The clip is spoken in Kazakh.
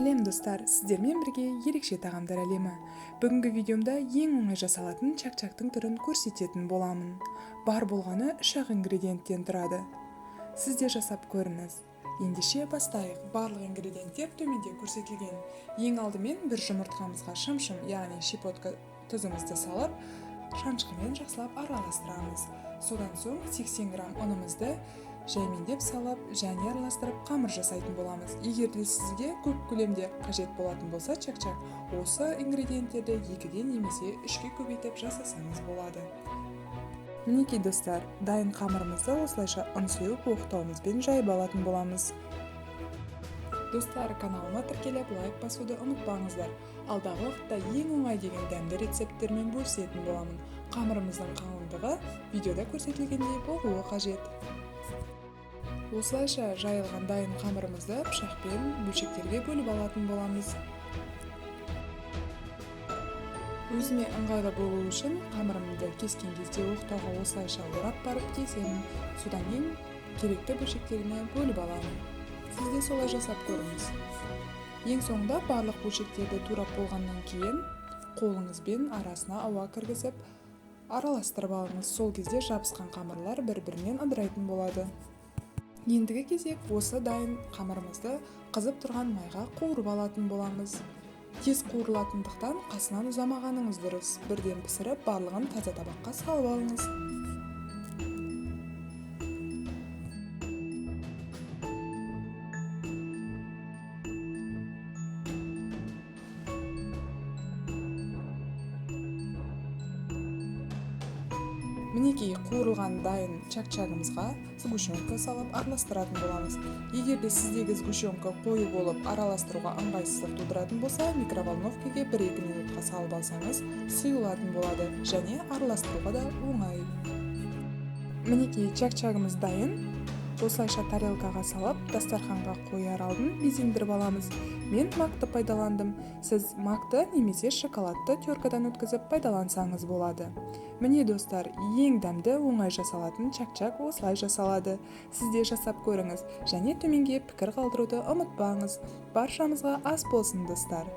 Сәлем достар, сіздермен бірге ерекше тағамдар әлемі. Бүгінгі видеомда ең оңай жасалатын чак-чактың түрін көрсететін боламын. Бар болғаны 3-ақ ингредиенттен тұрады. Сіз де жасап көріңіз. Ендеше бастайық. Барлық ингредиенттер төменде көрсетілген. Ең алдымен бір жұмыртқамызға шым-шым, яғни щепотка тұзымызды салып, шанышқымен жақсылап араластырамыз. Содан соң 80 грамм ұнымызды жаймендеп салып, және араластырып қамыр жасайтын боламыз. Егер де сізге көп көлемде қажет болатын болса чак-чак, осы ингредиенттерді 2-ден немесе 3-ке көбейтіп жасасаңыз болады. Мінекей достар, дайын қамырымызды осылайша ұн сеуіп оқтауымызбен жайып алатын боламыз. Достар, каналыма тіркеліп, лайк басуды ұмытпаңыздар. Алдағы уақытта ең оңай деген дәмді рецепттермен бөлісетін боламын. Қамырымыздың қалыңдығы видеода көрсетілгендей болуы қажет. Осылайша жайылған дайын қамырымызды пышақпен бөлшектерге бөліп алатын боламыз. Өзіме ыңғайлы болу үшін қамырымды кескен кезде оқтауға осылайша орап барып кесемін. Содан кейін керекті бөлшектеріне бөліп аламын. Сіз де солай жасап көріңіз. Ең соңында барлық бөлшектерді турап болғаннан кейін қолыңызбен арасына ауа кіргізіп араластырып алыңыз. Сол кезде жабысқан қамырлар бір-бірінен ыдырайтын болады. Ендігі кезек осы дайын қамырымызды қызып тұрған майға қуырып алатын боламыз. Тез қуырылатындықтан қасынан ұзамағаныңыз дұрыс. Бірден пісіріп, барлығын таза табаққа салып алыңыз. Мінекей қуырылған дайын чак-чагымызға сгущенка салып араластыратын боламыз. Егер де сіздегі сгущенка қою болып араластыруға ыңғайсыздық тудыратын болса, микроволновкаге 1-2 минутқа салып алсаңыз, сұйылатын болады және араластыруға да оңай. Мінекей чак-чагымыз дайын. Осылайша тарелкаға салып, дастарханға қояр алдын безендіріп аламыз. Мен макты пайдаландым. Сіз макты немесе шоколадты теркадан өткізіп пайдалансаңыз болады. Міне достар, ең дәмді оңай жасалатын чак-чак осылай жасалады. Сіз де жасап көріңіз және төменге пікір қалдыруды ұмытпаңыз. Баршамызға ас болсын достар.